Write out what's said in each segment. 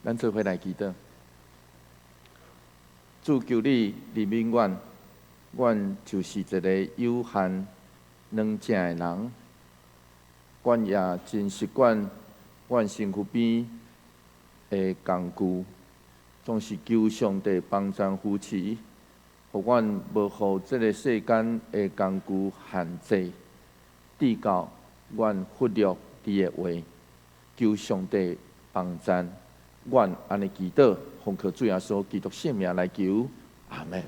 咱做伙來祈禱。主，求你憐憫阮，阮就是一个有限軟正的人，阮也真習慣阮身軀邊的工具，總是求上帝幫贊扶持，予阮無予這个世間的工具限制，致到阮忽略你的話。求上帝幫贊，阮按呢祈禱，奉靠主耶穌基督聖名來求，阿門。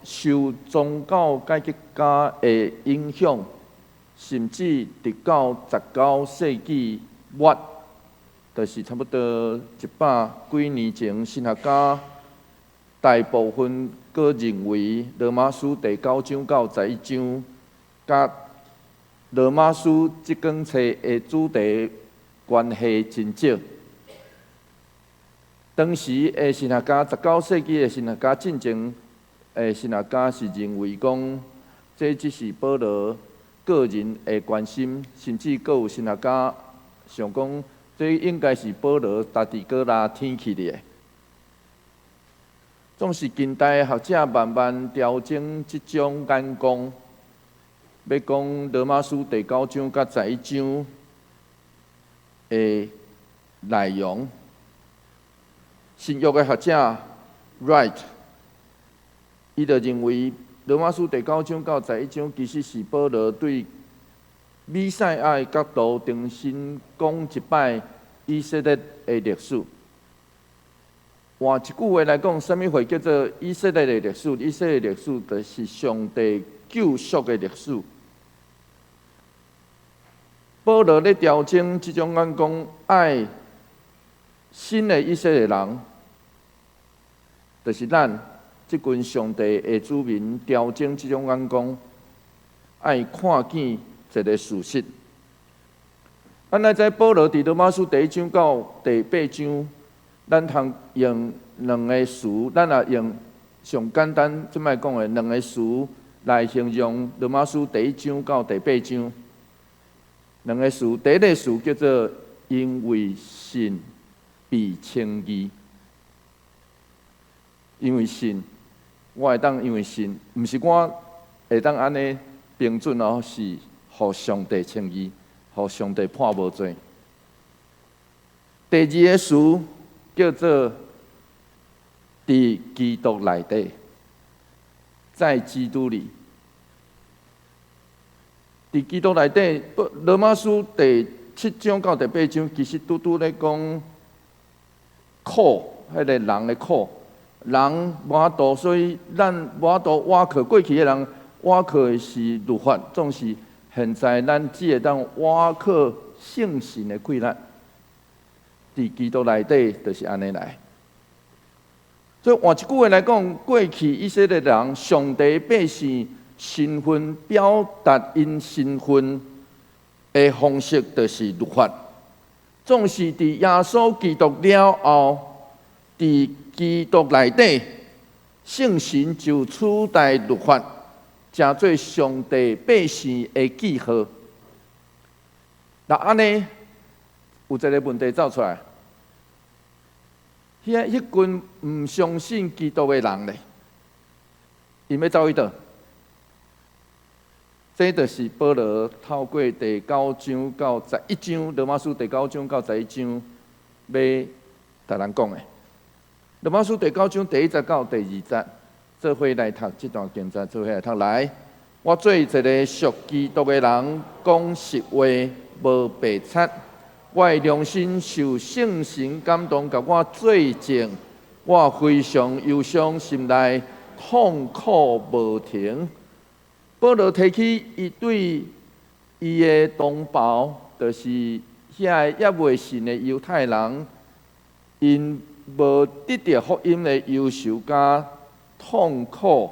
受宗教改革家的影響，甚至直到19世紀末，就是差不多一百幾年前，神學家大部分閣認為羅馬書第九章到十一章，佮羅馬書這卷冊的主題關係真少。當時的神學家，19世紀的神學家進前的神學家是認為講，這只是保羅個人的關心，甚至閣有神學家想講，這應該是保羅家己閣來添起的。總是近代學者慢慢調整這種眼光，欲講羅馬書第九章佮十一章的內容。新約的學者 Wright，伊就認為羅馬書第九章到十一章其實是保羅對彌賽亞的角度重新講一擺以色列的歷史。換一句話來講，啥物會叫做以色列的歷史？以色列歷史就是上帝救贖的歷史。保羅咧調整這種眼光，愛新的以色列人，就是咱這群上帝的子民，調整這種眼光，愛看見一个事實。咱來知保羅佇羅馬書第一章到第八章，咱通用兩个詞，咱若用上簡單這擺講的兩个詞來形容羅馬書第一章到第八章。兩个詞，第一个詞叫做因為信被稱義，因為信，我會當因為信，毋是我會當按呢平準哦，是予上帝稱義，予上帝判無罪。第二个詞叫做佇基督內底，在基督裡。佇基督內底，羅馬書第七章到第八章，其實拄拄咧講苦，彼个人的苦，人無法度，所以咱無法度倚靠過去的人，倚靠的是律法，總是現在咱只會當倚靠聖神的氣力。佇基督內底就是按呢來。所以換一句話來講，過去以色列人上帝百姓身份表達𪜶身份的方式，就是律法。總是佇耶穌基督了後，佇基督內底，聖神就取代律法，成做上帝百姓的記號。那按呢，有一个問題走出來，彼群毋相信基督的人咧，𪜶欲走去佗？這就是保羅透過第九章到十一章，羅馬書第九章到十一章，欲共咱講的。羅馬書第九章第一節到第二節，做伙來讀這段經節，做伙來讀來。我做一个屬基督的人，講實話，無白賊。我的良心受聖神感動，共我做證。我非常憂傷，心內痛苦無停。保羅提起伊對伊的同胞，就是遐個猶未信的猶太人，𪜶無得著福音的憂愁佮痛苦，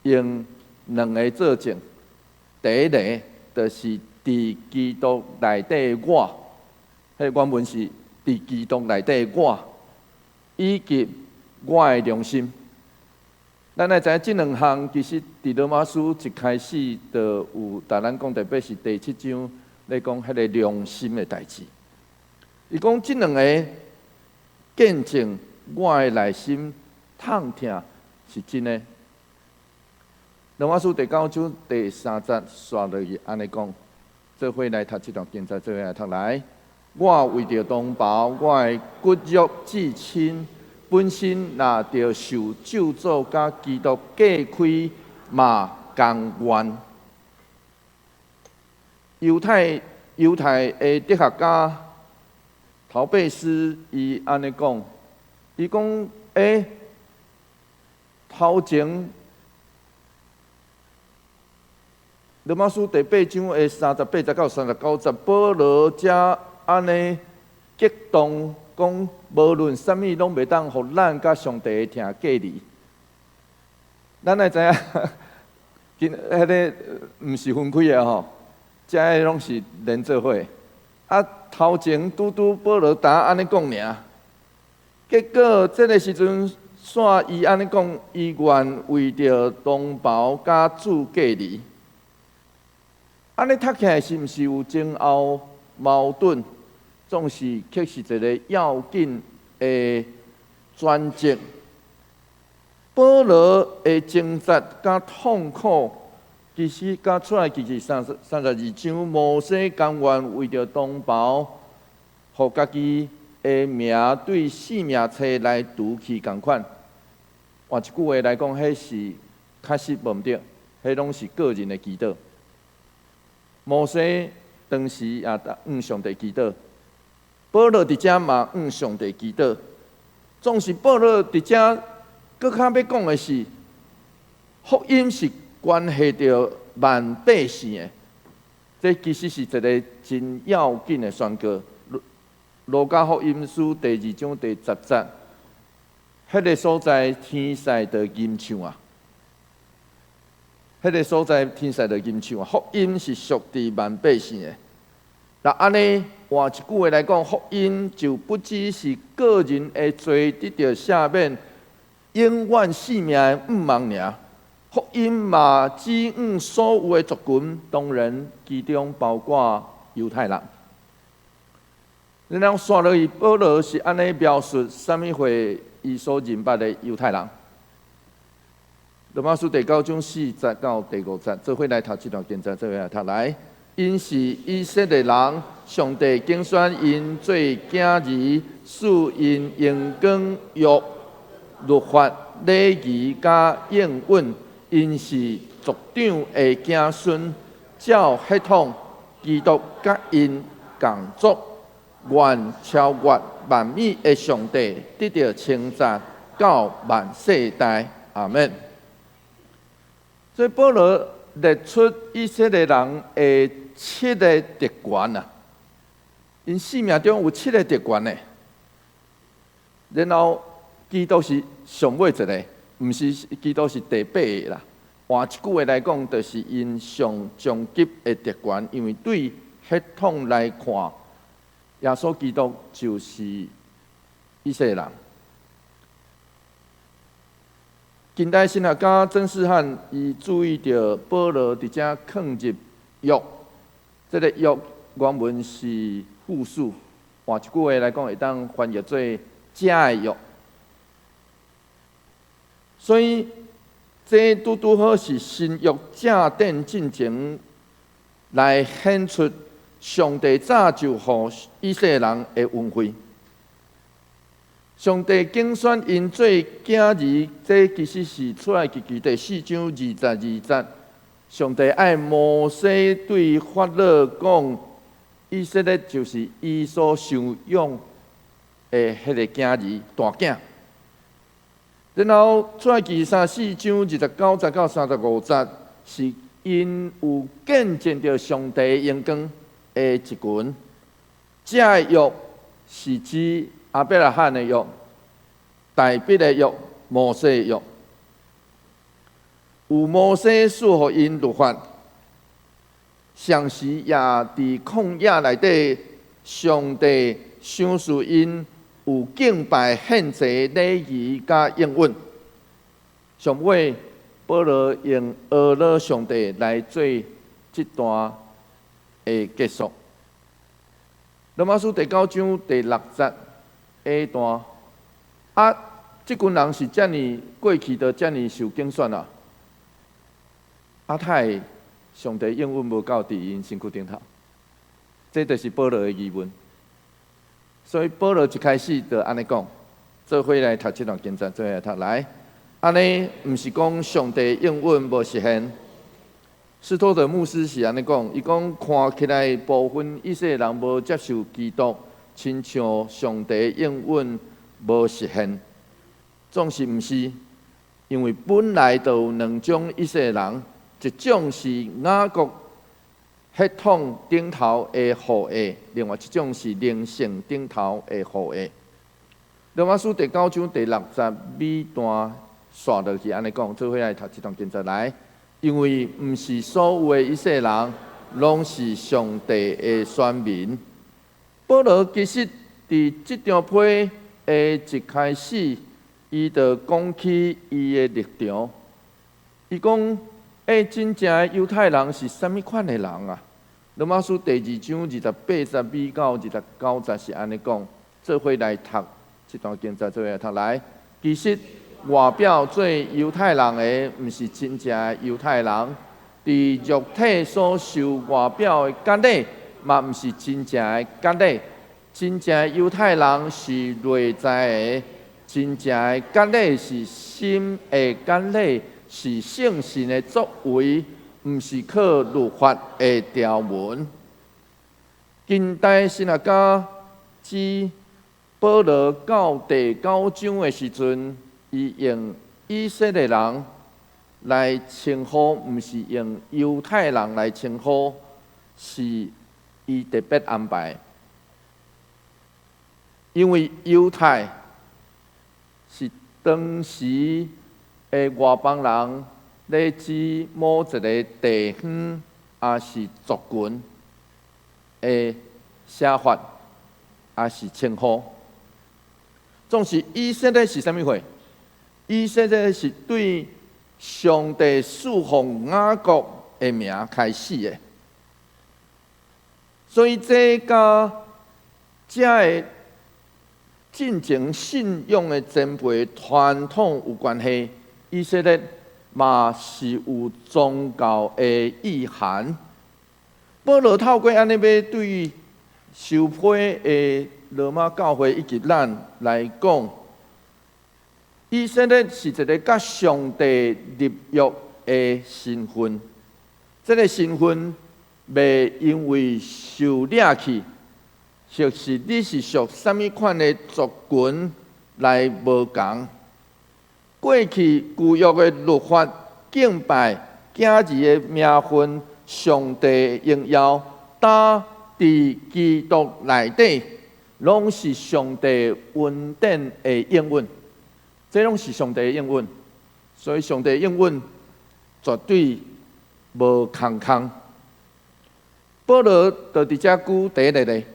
用兩个做證。第一个就是佇基督內底我，彼個原文是佇基督內底我，以及我的良心。咱來知影這兩項，其實佇羅馬書一開始就有，逐咱講，特別是第七章咧講彼个良心的代誌。伊講這兩个見證我的內心痛疼是真的。羅馬書第九章第三節紲落去按呢講，做伙來讀這段經節，做伙來讀來。我為著同胞，我的骨肉至親，本身若著受咒詛，佮基督隔開嘛甘願。猶太的哲學家陶貝斯伊按呢講，伊講欸，頭前羅馬書第八章的38節到39節，保羅才按呢激動講，無論啥物攏袂當予咱佮上帝的疼隔離。咱愛知影，今彼个毋是分開的吼，遮个攏是連做伙。啊，頭前拄拄保羅焦按呢講爾，結果這个時陣，煞伊按呢講，伊願為著同胞佮主隔離。按呢讀起來是毋是有前後矛盾？總是卻是一个要緊的轉折。保羅的掙扎佮痛苦，其實佮出埃及記32章，摩西甘願為著同胞，予家己的名對生命冊來除去仝款。換一句話來講，彼是確實無毋對，彼攏是個人的祈禱。摩西當時也向上帝祈禱，保羅佇遮嘛向上帝祈禱。總是保羅佇遮閣較欲講的是，福音是關係著萬百姓的，這其實是一个真要緊的宣告。路加福音書第二章第十節，彼个所在天使就吟唱啊！彼个所在天使就吟唱啊！福音是屬佇萬百姓的。若按呢換一句話來講，福音就不只是個人的罪得著赦免、永遠性命的向望爾。福音嘛，指向所有的族群，當然其中包括猶太人。然後紲落去，保羅是按呢描述啥物貨伊所認捌的猶太人。羅馬書第九章四節到第五節，做伙來讀這段經節，做伙來讀來。𪜶是以色列人，上帝揀選𪜶做囝兒，賜𪜶榮光、約、律法、禮儀佮應允。𪜶是族長的子孫，照血統，基督佮𪜶仝族。願超越萬物的上帝得著稱讚，到萬世代。阿門。所以保羅列出以色列人的七个特權啊，𪜶生命中有七个特權呢。然後基督是上尾一个，毋是基督是第八个啦。換一句話來講，就是𪜶上終極的特權，因為對血統來看，耶穌基督就是以色列人。近代神學家曾世漢伊注意著保羅佇遮囥入約，這个約原文是複數，換一句話來講，會當翻譯做這的約。所以這拄拄好是新約正典進前來顯出上帝早就予以色列人的恩惠。上帝揀選𪜶做囝兒，這其實是出埃及記第四章22節。上帝愛摩西對法老講，以色列就是伊所收養的彼个囝兒大囝。然後出埃及三四章29節到35節，是𪜶有見證著上帝榮光的一群。這个約是指亞伯拉罕的約、大衛的約、摩西的約。有摩西賜予𪜶律法，同時也佇曠野內底，上帝賞賜𪜶有敬拜獻祭禮儀佮應允。上尾，保羅用阿羅上帝來做這段的結束。羅馬書第九章第六節下段，啊，這群人是遮爾過去就遮爾受揀選啊！啊，太上帝應允無到佇𪜶身軀頂頭，這就是保羅的疑問。所以保羅一開始就按呢講，做伙來讀這段經節，做伙來讀來。按呢，毋是講上帝應允無實現。斯托德牧師是按呢講，伊講看起來部分以色列人無接受基督，親像上帝應允無實現，總是毋是？因為本來就有兩種以色列人，一種是雅各血統頂頭的後裔，另外一種是靈性頂頭的後裔。羅馬書第九章第六節尾段紲落去按呢講，做伙來讀這段經節來。因為毋是所有的以色列人，攏是上帝的選民。保羅其實佇這張批的一開始，伊就講起伊的立場。伊講：欸，真正的猶太人是啥物款的人啊？羅馬書第二章28節尾到29節是按呢講，做伙來讀這段經節，做伙來讀來。其實外表做猶太人的，毋是真正的猶太人；佇肉體所受外表的割禮，嘛毋是真正的割禮。真正的猶太人是內在的，真正的割禮是心的割禮，是聖神的作為，毋是靠律法的條文。近代神學家指保羅到第九章的時陣，伊用以色列人來稱呼，毋是用猶太人來稱呼，是伊特別安排。因為猶太是當時的外邦人咧指某一個地方，抑是族群的寫法，抑是稱呼。總是以色列是啥物貨？以色列是對上帝賜予雅各的名開始的，所以這佮遮个進前信仰的前輩傳統有關係。以色列嘛是有宗教的意涵。保羅透過按呢欲對受批的羅馬教會以及咱來講，以色列是一個佮上帝立約的身份，這個身份袂因為受掠去，或是你是屬啥物款的族群來無仝。過去舊約的律法、敬拜、囝兒的名分、上帝榮耀，呾佇基督內底，攏是上帝恩典的應允。這攏是上帝的應允，所以上帝的應允絕對無空空。保羅就佇遮舉第一個例，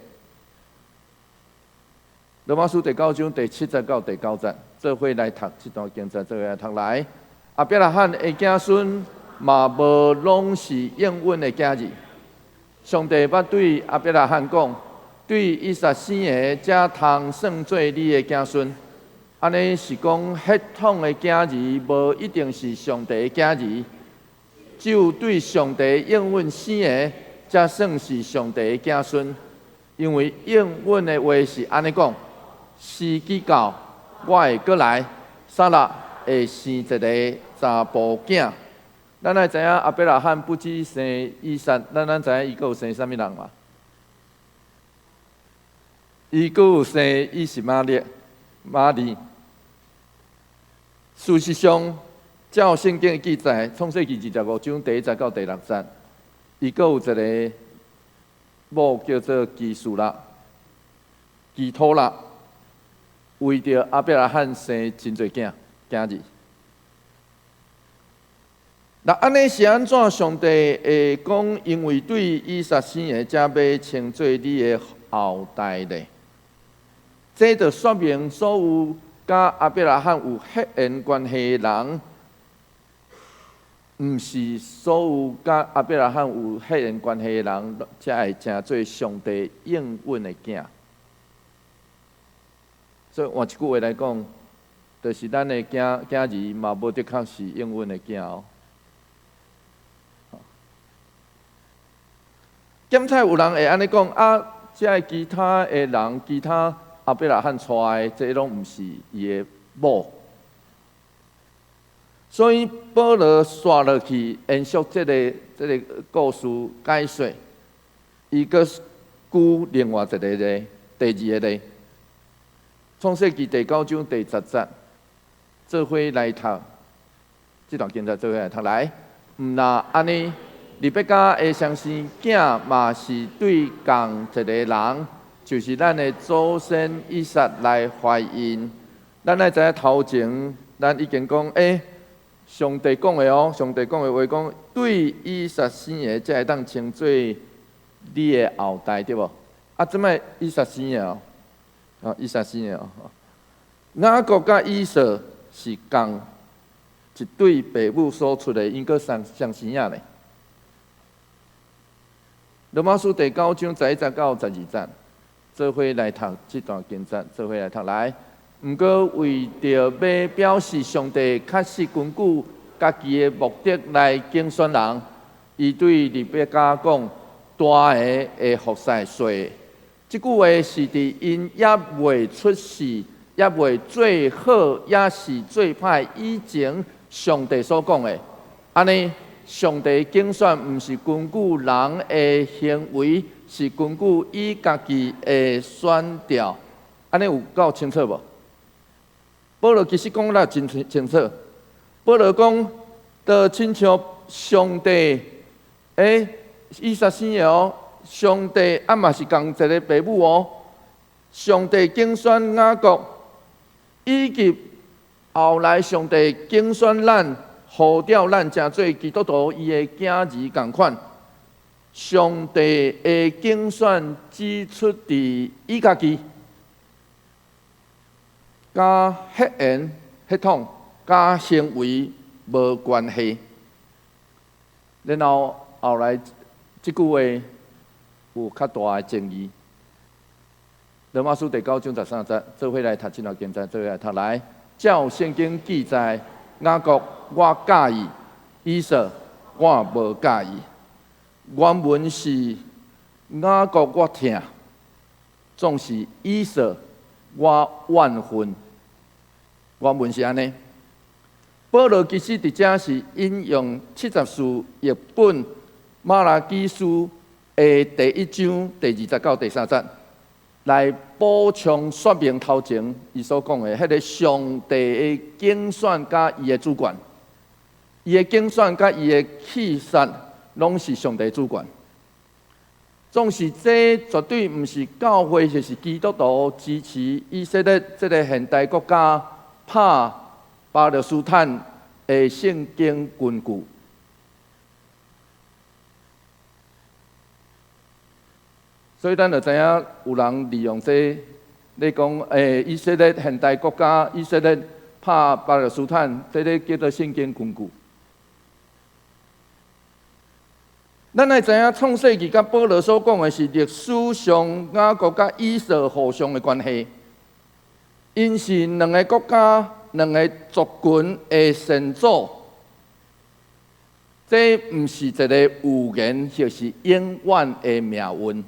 羅馬書第九章第七節到第九節，做伙來讀這段經節，做伙來讀來。亞伯拉罕的子孫嘛無攏是應允的囝兒。上帝捌對亞伯拉罕講：對以撒生的，才通算做你的子孫。按呢是講血統的囝兒，無一定是上帝的囝兒，只有對上帝應允生的，才算是上帝的子孫。因為應允的話是按呢講：時機到，我會閣來，撒拉會生一個查埔囝。咱愛知影亞伯拉罕不止生以撒，咱知影伊閣有生啥物人無？伊閣有生以實瑪利，瑪利。事實上，照聖經的記載，創世記25章第一節到第六節，伊閣有一個某叫做基書拉、基托拉，為著亞伯拉罕生真濟囝囝兒。那按呢是按怎？上帝會講，因為對以撒生的，才欲稱做你的後代咧？這就說明所有佮亞伯拉罕有血緣關係的人，毋是所有佮亞伯拉罕有血緣關係的人，才會成做上帝應允的囝。所以換一句話來講，就是咱的囝囝兒嘛，無的確是應允的囝哦。檢採有人會按呢講啊，這个其他的人，其他亞伯拉罕娶的，這攏毋是伊的某。所以保羅紲落去延續這個故事解說，伊閣舉另外一個例，第二個例，創世記第九章第十節，做伙來讀這段經節，做伙來讀來。毋若按呢，利百加的雙生囝嘛是對仝一个人，就是咱的祖先以撒來懷孕。咱愛知影頭前，咱已經講，上帝講的哦，上帝講的話講，對以撒生的，才會當稱做你的後代，對無？啊，這擺以撒生的哦，啊，以撒生的哦。雅各佮以掃是仝一對爸母所出的，𪜶閣雙生仔咧。羅馬書第九章十一節到十二節，做伙來讀這段經節，做伙來讀來。毋過為著欲表示上帝確實根據家己的目的來揀選人，伊對利百加講：大的會服侍細的。這句話是佇𪜶猶未出世、猶未做好，抑是做歹以前，上帝所講的。按呢，上帝揀選毋是根據人的行為，是根據伊家己的選召。按呢有夠清楚無？保羅其實講得真清楚。保羅講，就親像上帝，以撒生的哦，上帝啊嘛是仝一个爸母哦。上帝揀選雅各，以及後來上帝揀選咱，呼召咱成做基督徒伊的囝兒仝款。上帝的揀選只出佇伊家己，佮血緣、血統、佮行為無關係。然後後來這句話有較大的爭議。羅馬書第九章十三節，做伙來讀這段經節，做伙來讀來。照聖經記載，雅各我佮意，以掃我無佮意。原文是雅各我疼，總是以掃我怨恨。原文是按呢。保羅其實佇遮是引用七十士譯本瑪拉基書的第一章第二節到第三節，來補充說明頭前伊所講的彼个上帝的揀選佮伊的主權，伊的揀選佮伊的棄殺，攏是上帝主權。總是這絕對毋是教會，就是基督徒支持以色列這个現代國家拍巴勒斯坦的聖經根據。所以咱就知影有人利用這個，咧講，以色列現代國家，以色列拍巴勒斯坦，這个叫做聖經根據。咱愛知影創世記佮保羅所講的是歷史上雅各佮以掃互相的關係，𪜶是兩个國家、兩个族群的先祖，這毋是一個預言，或是永遠的命運。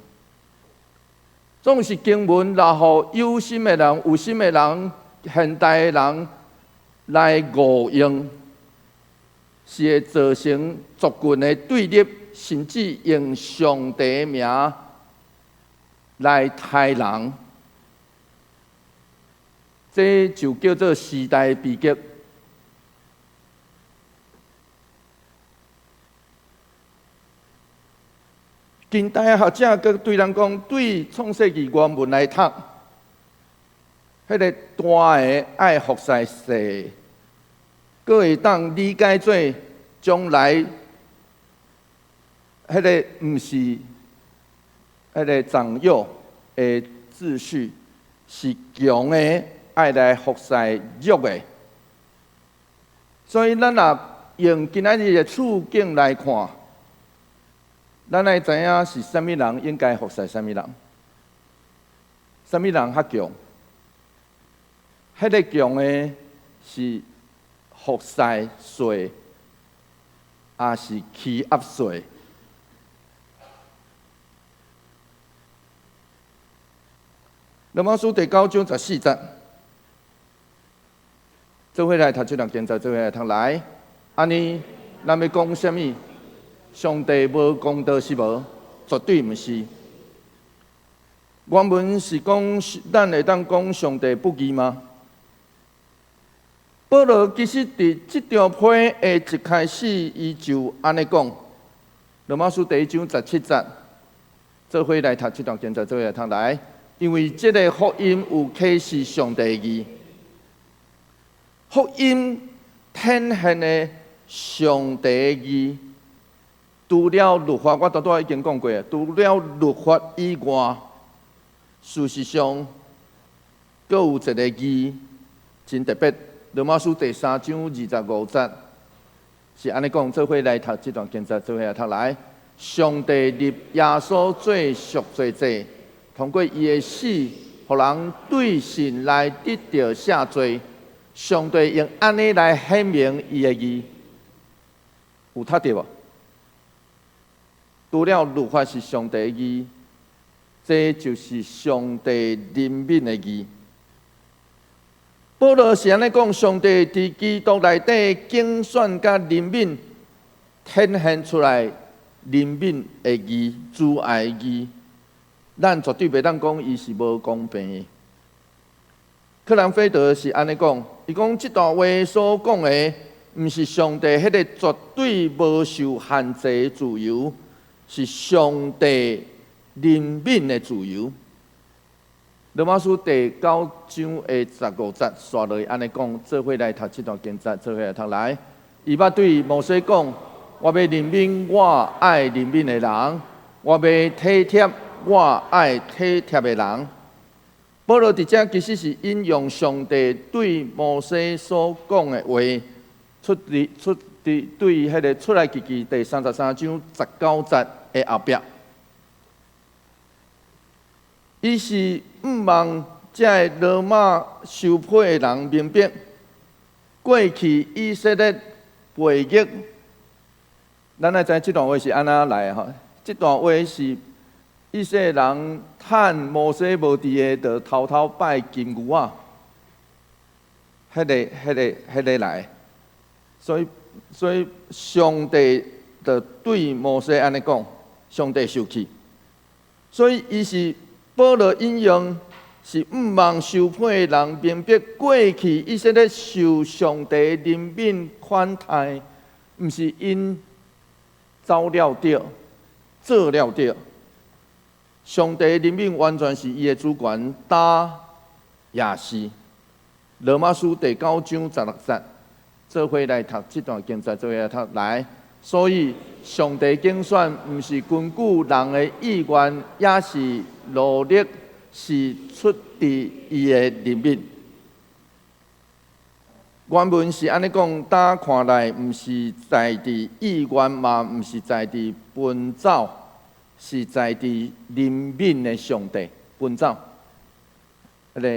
總是經文，若予有心的人、有心的人、現代的人來誤用，是會造成族群的對立，甚至用上帝的名來刣人，這就叫做時代悲劇。近代學者閣對咱講，對創世記原文來讀，彼个大的愛服侍細的，閣會當理解做將來彼个毋是彼个長幼的秩序，是強的愛來服侍弱的。所以咱若用今仔日的處境來看，咱愛知影是啥物人應該服侍啥物人，啥物人較強？彼個強的是服侍細，抑是欺壓細？羅馬書第九章十四節，做伙來讀這段經節，做伙來讀來。按呢，咱欲講啥物？上帝無公道是無？絕對毋是。原文是講，咱會當講上帝不義嗎？保羅其實佇這張批的一開始，伊就按呢講。羅馬書第一章十七節，做伙來讀這段經節，做伙來讀來。因為這个福音有啟示上帝義，福音顯現的上帝義，除了律法，我拄拄仔已經講過，除了律法以外，事實上，閣有一个義真特別。羅馬書第三章二十五節是按呢講，做伙來讀這段經節，做伙來讀來。上帝立耶穌做贖罪祭。通過伊的死，予人對神來得著赦罪。上帝用按呢來顯明伊的義，有讀著無？除了律法是上帝的義，這就是上帝憐憫的義。保羅是按呢講，上帝佇基督內底揀選佮憐憫，顯現出來憐憫的義、慈愛的義。咱絕對袂當講伊是無公平的。克蘭菲德是按呢講，伊講這段話所講的，毋是上帝彼個絕對無受限制的自由，是上帝憐憫的自由。羅馬書第九章的十五節，紲落去按呢講，做伙來讀這段經節，做伙來讀來。伊捌對摩西講：我欲憐憫我愛憐憫的人，我欲體貼我愛體貼的人。保羅佇遮其實是引用上帝對摩西所講的話，出佇出佇對彼个出埃及記第三十三章十九節的後壁。伊是向望這个羅馬受批的人明白，過去以色列背逆，咱愛知這段話是按怎來的吼？這段話是以色列人趁摩西無佇的，就偷偷拜金牛仔，彼个、彼个、彼个來。所以，所以上帝就對摩西按呢講，上帝受氣。所以，伊是保羅引用，是向望受批的人明白過去以色列受上帝憐憫款待，毋是𪜶走了著，做了著。上帝憐憫完全是伊的主權，焦也是。羅馬書第九章十六節，做伙來讀這段經節，做伙來讀來。所以，上帝揀選毋是根據人的意願，也是努力，是出自伊的憐憫。原文是按呢講，焦看來毋是在佇意願，嘛毋是在佇奔走，是在佇憐憫的上帝奔走。彼个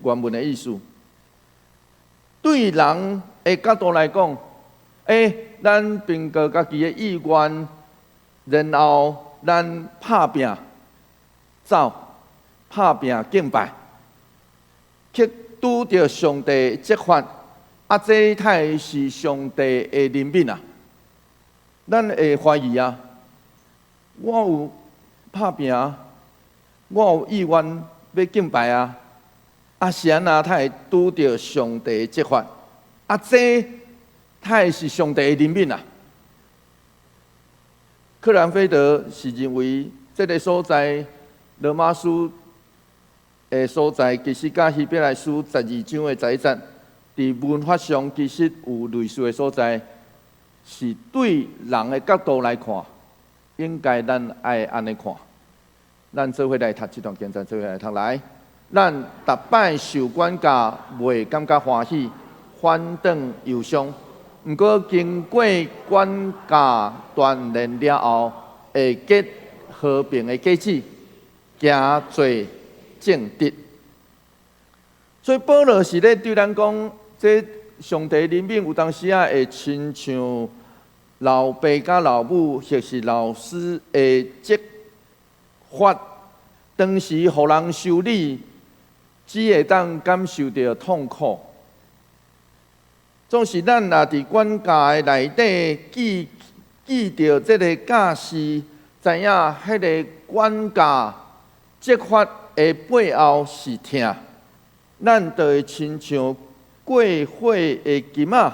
原文的意思，對人的角度來講，咱憑著家己的意願，然後咱拍拚走，拍拚敬拜，去拄著上帝責罰，啊，這太是上帝的憐憫啊！咱會懷疑啊，我有拍拚，我有意願欲敬拜啊，啊是按怎才會拄著上帝責罰？啊，這太是上帝的憐憫啊！克蘭菲德是認為這个所在，羅馬書的所在，其實佮希伯來書十二章的十一節，佇文法上其實有類似的所在，是對人的角度來看，應該咱愛按呢看。咱做伙來讀這段經節，做伙來讀來。咱逐擺受管教，袂感覺歡喜，反轉憂傷。毋毋過經過管教鍛煉了後，會結和平的果子，行做正直。所以保羅是咧對咱講，這上帝憐憫有當時仔會親像老爸佮老母，或是老師的責罰，當時予人修理，只會當感受著痛苦。總是咱若佇管教的內底記記著這个教示，知影彼个管教責罰的背後是疼，咱就會親像過火的金仔，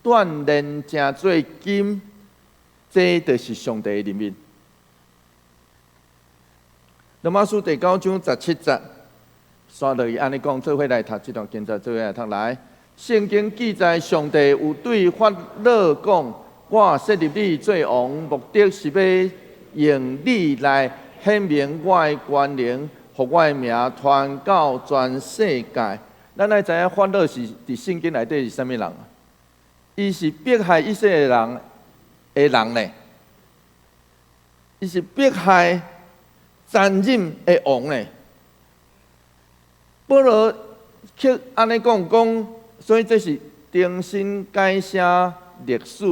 鍛煉成做金，這就是上帝的憐憫。羅馬書第九章十七節，煞落去按呢講，做伙來讀這段經節，做伙來讀來。聖經記載，上帝有對法老講：我設立你做王，目的是欲用你來顯明我的權能，予我的名傳到全世界。咱愛知影法老是佇聖經內底是啥物人？伊是迫害以色列人的人呢？伊是迫害殘忍的王呢？保羅卻按呢講講，所以這是重新改寫歷史，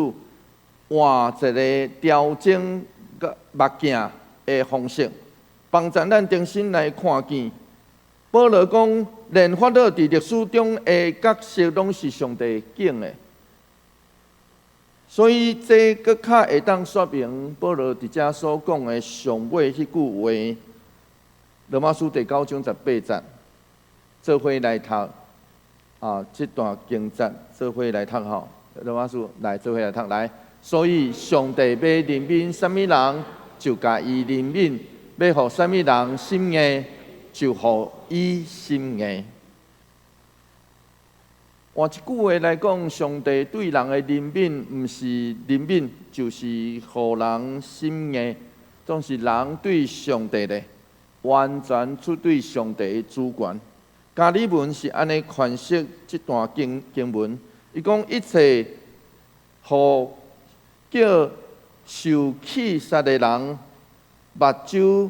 換一个調整個目鏡的方式，幫助咱重新來看見。保羅講，連法老佇歷史中的角色，攏是上帝揀的。所以這閣較會當說明保羅佇遮所講的上尾彼句話，羅馬書第九章十八節，做伙來讀啊！這段經節做伙來讀吼，羅馬書來做伙來讀來。所以上帝欲憐憫啥物人，就共伊憐憫；欲予啥物人心硬，就予伊心硬。換一句話來講，上帝對人的憐憫，毋是憐憫，就是予人心硬。總是人對上帝的完全出對上帝的主權。加爾文是按呢詮釋這段經經文，伊講一切予叫受棄殺的人，目睭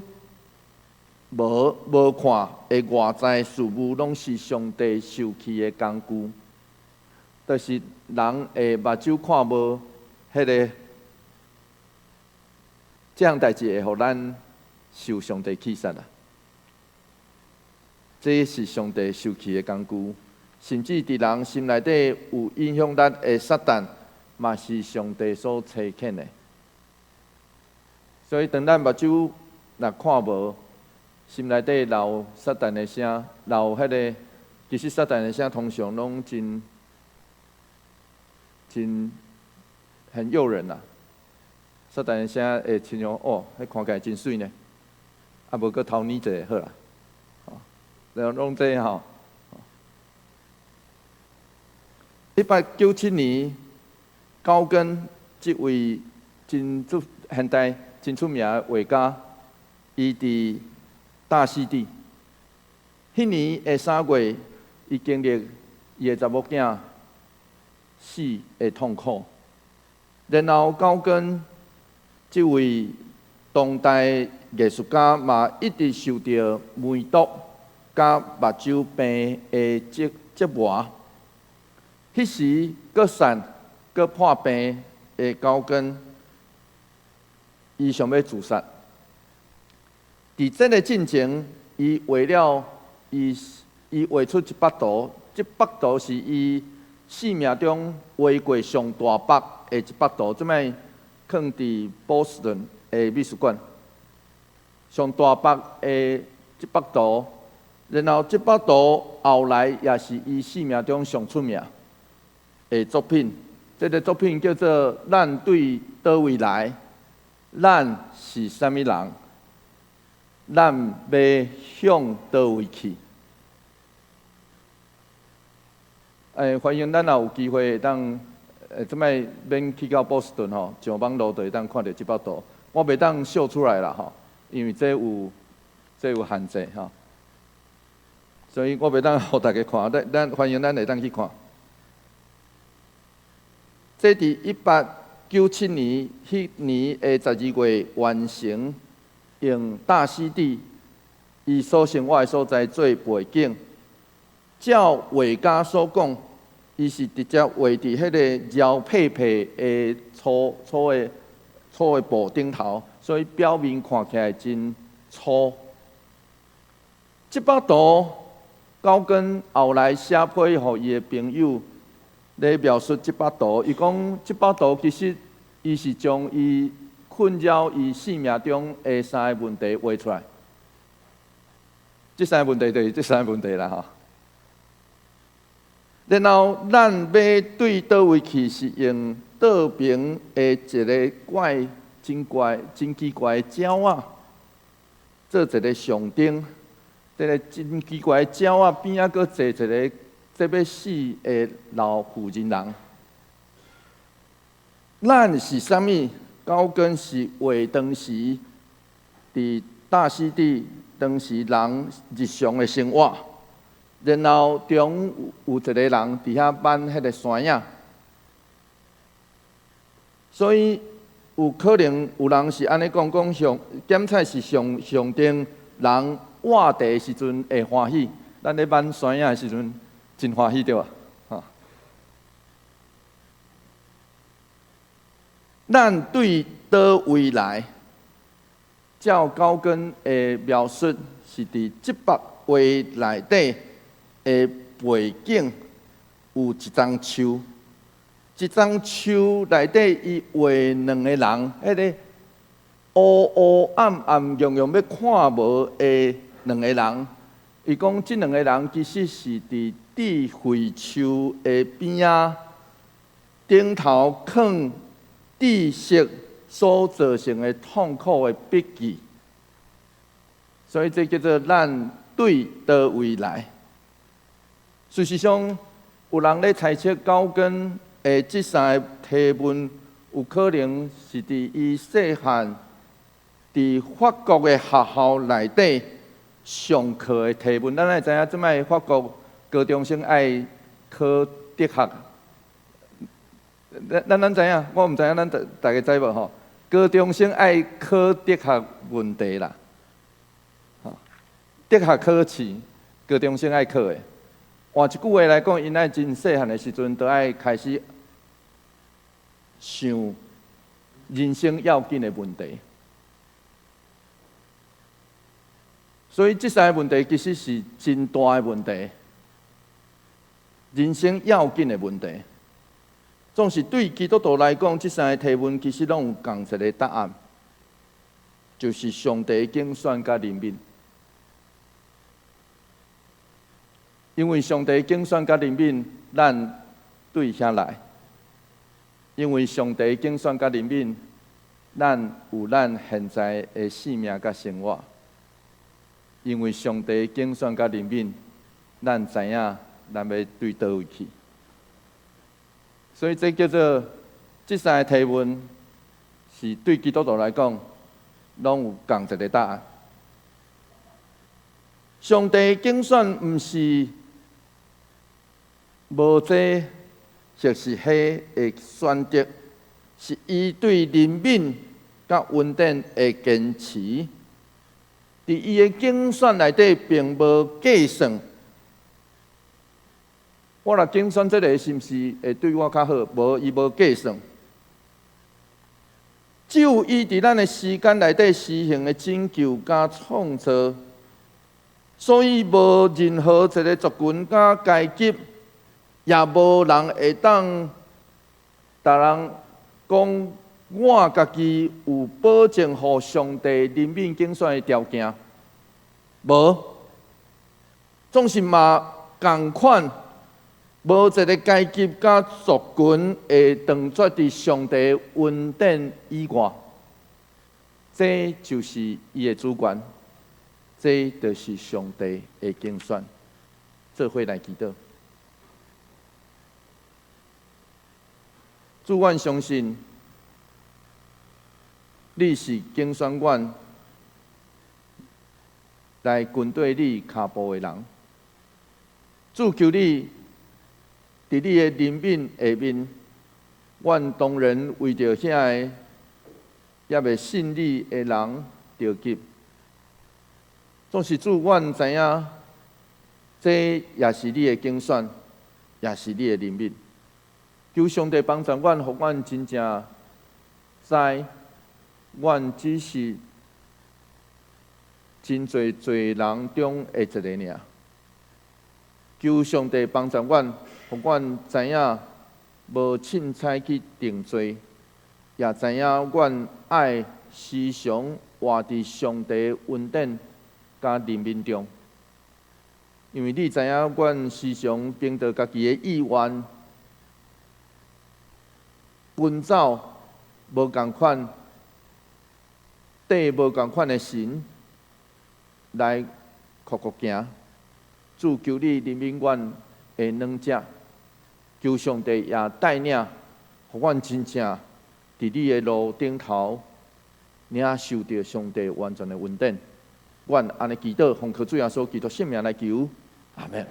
無無看的外在事物，攏是上帝受氣的工具。就是人的目睭看無，彼个這項代誌會予咱受上帝棄殺啊！這是上帝受氣的工具，甚至佇人心內底有影響力的撒旦，嘛是上帝所差遣的。所以，當咱目睭若看無，心內底留撒旦的聲，留彼个，其實撒旦的聲通常攏真真很誘人啦。撒旦的聲會親像哦，彼看起來真媠呢，啊無閣偷捏一下好啦。然後攏這吼，1897年，高更這位真出現代真出名的畫家，伊佇大溪地，彼年的3月，伊經歷伊的查某囝死的痛苦，然後高更這位當代藝術家嘛，一直受著梅毒佮目睭病的折折磨，彼時閣瘦閣破病的高更，伊想欲自殺。佇這个進前，伊畫了伊伊畫出一幅圖，這幅圖是伊生命中畫過上大幅的一幅圖，這擺囥佇波士頓的美術館。上大幅的這幅圖。然後這幅圖後來也是伊生命中上出名的作品。這个作品叫做《咱對佗位來》，咱是啥物人？咱欲向佗位去？歡迎咱若有機會會當，這擺免去到波士頓吼，上網路就會當看著這幅圖。我袂當秀出來啦吼，因為這有這有限制吼。所以我袂當予大家看，咱咱歡迎咱會當去看。這佇1897年彼年的12月完成，用大溪地伊所生活的所在做背景。照畫家所講，伊是直接畫佇彼个橇皮皮的粗粗的粗的布頂頭，所以表面看起來真粗。這幅圖，高更後來寫批予伊的朋友咧描述這幅圖，伊講這幅圖其實伊是將伊困擾伊生命中的三个問題畫出來。這三个問題就是這三个問題啦吼。然後咱欲對佗位去，是用桌邊的一个怪、真怪、真奇怪的鳥仔，做一个象徵。這个真奇怪的鳥仔邊仔，閣坐一个這欲死的老婦人人。咱是啥物？高更是畫當時佇大溪地當時人日常的生活，然後中有一個人佇遐挽彼个山仔，所以有可能有人是按呢講，講上鹹菜是上象徵人挖地的時陣會歡喜，咱咧挽山仔的時陣真歡喜對無？吼，咱對佗位來？照高更的描述，是佇這幅畫內底的背景有一叢樹，這叢樹內底伊畫兩个人，彼个烏烏暗暗、樣樣欲看無的兩個人。伊講這兩個人其實是佇智慧樹的邊仔頂頭囥知識所造成的痛苦的筆記，所以這叫做咱對佗位來。事實上，有人咧猜測高更的這三個提問，有可能是佇伊細漢佇法國的學校內底上課的提問。咱會知影，這擺法國高中生愛考哲學。咱咱知影，我毋知影，咱大家知無吼？高中生愛考哲學問題啦，吼，哲學考試，高中生愛考的。換一句話來講，𪜶愛真細漢的時陣，就愛開始想人生要緊的問題。所以這三个問題其實是真大的問題，人生要緊的問題。總是對基督徒來講，這三个提問其實攏有仝一个答案，就是上帝揀選佮憐憫。因為上帝揀選佮憐憫，咱對遐來；因為上帝揀選佮憐憫，咱有咱現在的生命佮生活。因為上帝揀選佮憐憫，咱知影咱欲對佗位去。所以這叫做這三个提問，是對基督徒來講，攏有仝一个答案。上帝揀選毋是無這或是彼的選擇，是伊對憐憫佮恩典的堅持。佇伊的揀選內底，並無計算。我若揀選這个，是毋是會對我較好？無，伊無計算。只有伊佇咱的時間內底施行的拯救佮創造，所以無任何一个族群佮階級，也無人會當逐人講我家己有保證予上帝憐憫揀選的條件。無，總是嘛仝款。無一个階級佮族群會斷絕佇上帝恩典以外，這就是伊的主權，這就是上帝的揀選。做伙來祈禱，主，阮相信你是揀選阮來跟綴你跤步的人。主，求你佇你的憐憫下面，阮當然為著遐个猶未信你的人著急。總是主，阮知影，這也是你的揀選，也是你的憐憫。求上帝幫助阮，予阮真正知，阮只是真濟罪人中的一个爾。求上帝幫助阮，予阮知影無凊彩去定罪，也知影阮愛時常活佇上帝恩典佮憐憫中。因為你知影，阮時常憑著家己的意願，奔走無仝款、綴無仝款的神來苦苦行。主，求你憐憫阮的軟弱，求上帝也帶領，予阮真正佇你的路頂頭，領受著上帝完全的恩典。阮按呢祈禱，奉靠主耶穌基督聖名來求，阿門。